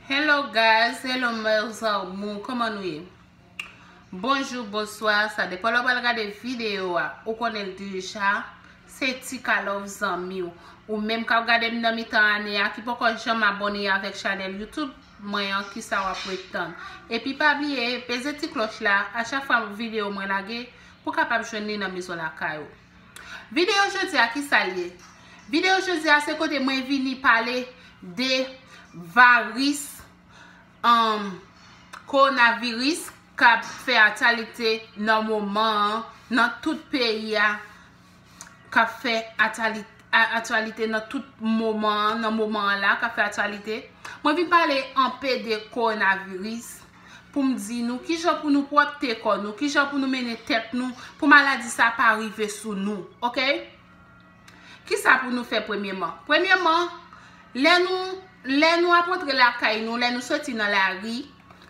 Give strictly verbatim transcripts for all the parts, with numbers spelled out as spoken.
Hello guys, hello mes amours, kòman nou ye? Bonjou, bonswa, sa depann lè w pral gade videyo a, ou konnen l deja, se Tika Love zanmi w. Ou menm k ap gade m nan mitan ane a, ki poko janm abòne avèk chanèl YouTube mwen an, kisa w ap ret tann? Epi pa bliye, peze ti klòch la, a chak fwa videyo mwen lage, pou w kapab jwenn li nan mezon lakay ou. Videyo jodi a, kisa l ye? Videyo jodi a, se kote mwen vini pale de varis, um, kowonaviris k ap fè aktyalite nan moman an, nan tout peyi a, k ap fè atyali-, a-, aktyalite nan tout moman an, nan moman an la, k ap fè aktyalite. Mwen vin pale anpe de kowonaviris pou m di nou kijan pou nou pwòpte kò nou, kijan pou nou mennen tèt nou, pou maladi sa pa rive sou nou, oke? Kisa pou nou fè premyeman? Premyeman, lè nou, lè nou ap rantre lakay nou, lè nou soti nan lari,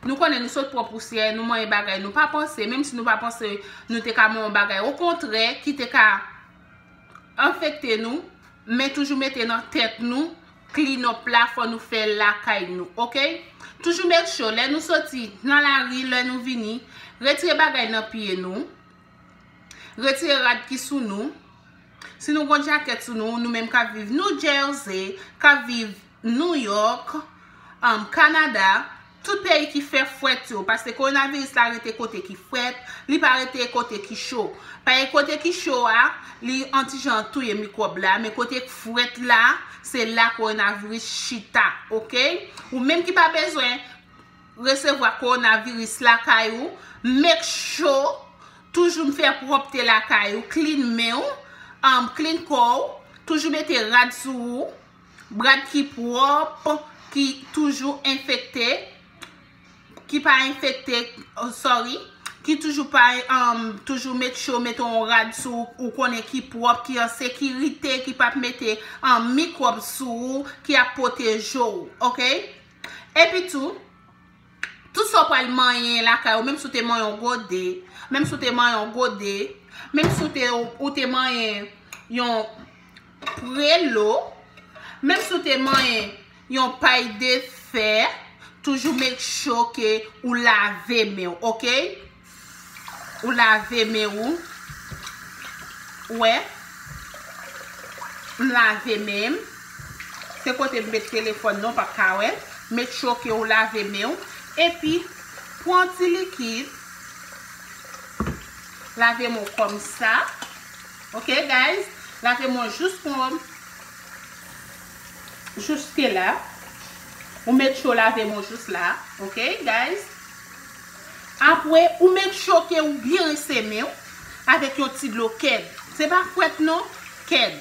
nou konnen nou sot pran pousyè, nou manyen bagay, nou pa panse, menm si nou pa panse, nou te ka manyen yon bagay, okontrè, ki te ka enfekte nou, men toujou mete nan tèt nou, clean up la, fò nou fè l lakay nou, oke? Toujou make sure, lè nou soti nan lari, lè nou vini, retire bagay nan pye nou, retire rad ki sou nou. Si nou gon djakèt sou nou, nou menm k ap viv New Jersey, k ap viv New York, um, Canada, tout peyi ki fè frèt yo, paske kowonaviris la rete kote ki frèt, li pa rete kote ki cho. Paske kote ki cho a, li an ti jan touye mikwòb la, men kote k frèt la, se la kowonaviris chita, oke? Ou menm ki pa bezwen resevwa kowonaviris lakay ou, make sure toujou fè pwòpte lakay ou, clean men w, um, clean kò w, toujou mete rad sou ou, rad ki pwòp, ki toujou enfekte, ki pa enfekte, oh, sorry, ki toujou pa, um, toujou make sure mete yon rad sou ou, ou konnen ki pwòp, ki an sekirite, ki p ap mete, um, mikwòb sou ou, ki ap pwoteje w, oke? Epi tou, tout sa w pral manyen lakay ou, menm si w te manyen yon gode, menm si w te manyen yon gode, menm si w te, ou te manyen yon prelo, menm si w te manyen yon pay de fè, toujou make sure ke ou lave men w, oke? Ou lave men ou. Ou wè? M lave men m. Se kote m met telefòn nan, w p ap ka wè. Make sure ke ou lave men w. Epi, pran ti likid. Lave men w kòmsa. Ok, guys? Lave men w jous kon, jiske la. Ou make sure w lave men w jous la. Ok, guys? Apre, ou make sure ke ou byen rinse men w avèk yon ti dlo kèd. Se pa frèt non, kèd.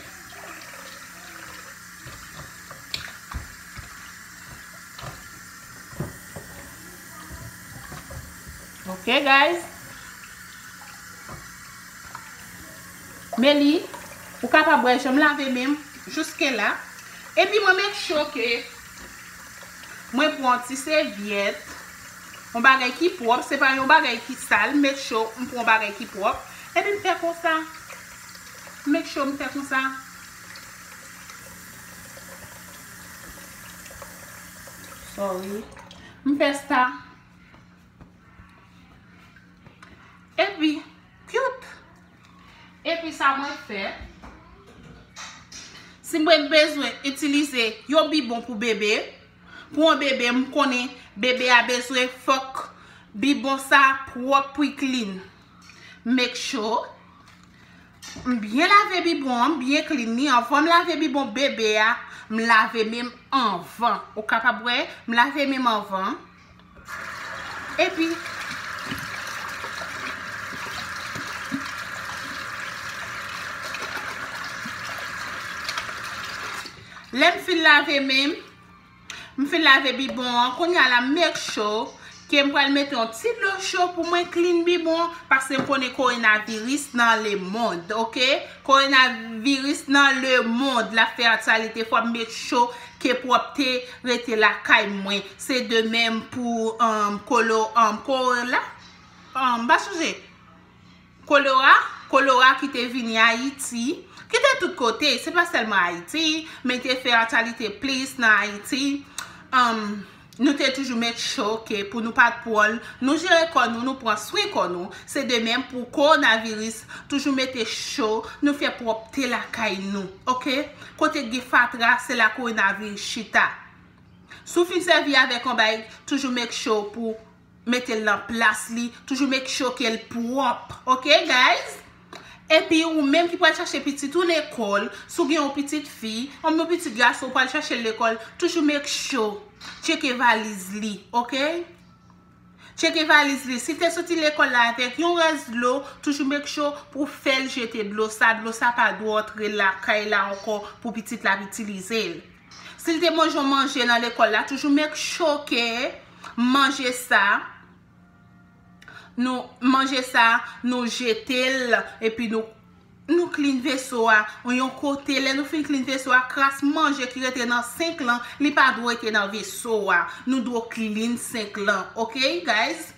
Ok, guys? Men li, ou kapab wè jan m lave men m jiske la. Epi mwen make sure ke mwen pran yon ti sèvyèt, yon bagay ki pwòp, se pa yon bagay ki sal, make sure m pran yon bagay ki pwòp. Epi m fè konsa. Make sure m fè konsa. Sorry. M fè sa. Epi, cute. Epi sa mwen fè, si mwen bezwen itilize yon bibwon pou bebe, pou yon bebe, m konnen bebe a bezwen, fòk bibwon sa pwòp pou l clean. Make sure m byen lave bibwon an, m byen clean li. Anvan m lave bibwon bebe a, m lave men m anvan. Ou kapab wè, m lave men m anvan. Epi, lè m fin lave men m, m fin lave bibwon an, kounye a la, make sure ke m pral mete yon ti dlo cho pou mwen clean bibwon, paske m konnen kowonaviris nan lemonn, ok? Kowonaviris nan lemonn, l ap fè aktyalite, fò m make sure ke pwòpte rete lakay mwen. Se de menm pou, um, kolo-, um, kowona, um, m pa sonje. Kolera, kolera ki te vini Ayiti, ki te tout kote, se pa sèlman Ayiti, men te fè aktyalite plis nan Ayiti. Um, Nou te toujou make sure ke pou nou pa t pran l, nou jere kò nou, nou pran swen kò nou. Se de menm pou kowonaviris, toujou mete cho, nou fè pwòpte lakay nou, oke? Kote gen fatra, se la kowonaviris chita. Si w fin sèvi avèk yon bagay, toujou make sure pou mete l nan plas li, toujou make sure ke l pwòp, oke, guys? Epi ou menm ki pral chache pitit ou lekòl, si w gen yon pitit fi, yon pitit gason, ou pral chache l lekòl, toujou make sure, tcheke valiz li, oke? Tcheke valiz li. Si te soti lekòl la avèk yon rès dlo, toujou make sure pou fè l jete dlo sa. Dlo sa pa dwe antre lakay la ankò pou pitit la ap itilize l. Si l te manje yon manje nan lekòl la, toujou make sure ke manje sa, nou, manje sa, nou jete l, epi nou, nou clean veso a. Yon kote, lè nou fin clean veso a, kras manje ki rete nan senk lan, li pa dwe rete nan veso a. Nou dwe clean senk lan, oke, guys?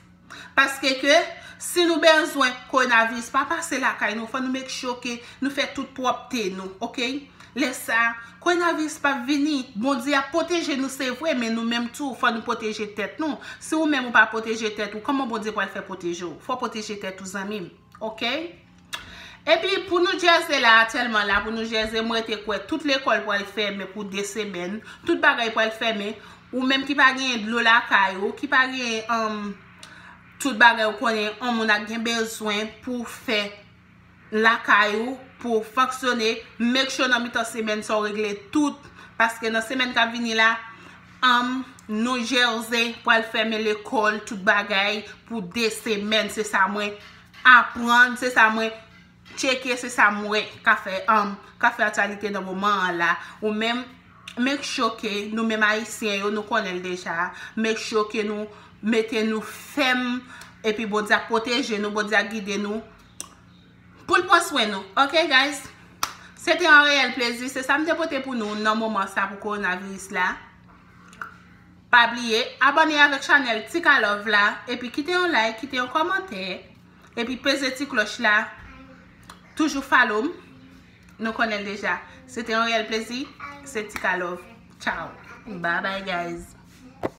Paske ke si nou bezwen kowonaviris pa pase lakay nou, fò nou make sure ke nou fè tout pwòpte nou, oke? Lè sa, kowonaviris p ap vini. Bondye ap pwoteje nou, se vre, men nou menm tou, fò nou pwoteje tèt nou. Si ou menm ou pa pwoteje tèt ou, kòman Bondye pral fè pwoteje w? Fò w pwoteje tèt ou, zanmi m, oke? Epi pou New Jersey la, aktyèlman la, pou New Jersey, mwen te kwè tout lekòl pral fèmen pou de semèn, tout bagay pral fèmen. Ou menm ki pa genyen dlo lakay ou, ki pa genyen, um, tout bagay ou konnen, yon moun ap gen bezwen pou fè lakay ou, pou fonksyone, make sure nan mitan semèn sa w regle tout, paske nan semèn k ap vini la, um, New Jersey pral fèmen lekòl, tout bagay pou de semèn, se sa mwen aprann, se sa mwen tcheke, se sa m wè ka fè, um, ka fè aktyalite nan moman an la. Ou menm, make sure ke nou menm Ayisyen yo, nou konnen l deja, make sure ke nou mete nou fèm, epi Bondye ap pwoteje nou, Bondye ap gide nou, pou l pran swen nou. Oke, guys? Se te yon reyèl plezi, se sa m te pote pou nou nan moman sa pou kowonaviris la. Pa bliye, abòne avèk chanèl Tika Love la, epi kite yon like, kite yon kòmantè, epi peze ti klòch la. Toujou follow m. Nou konnen l deja. Se te yon reyèl plezi. Se Tika Love. Ciao. Bye bye, guys.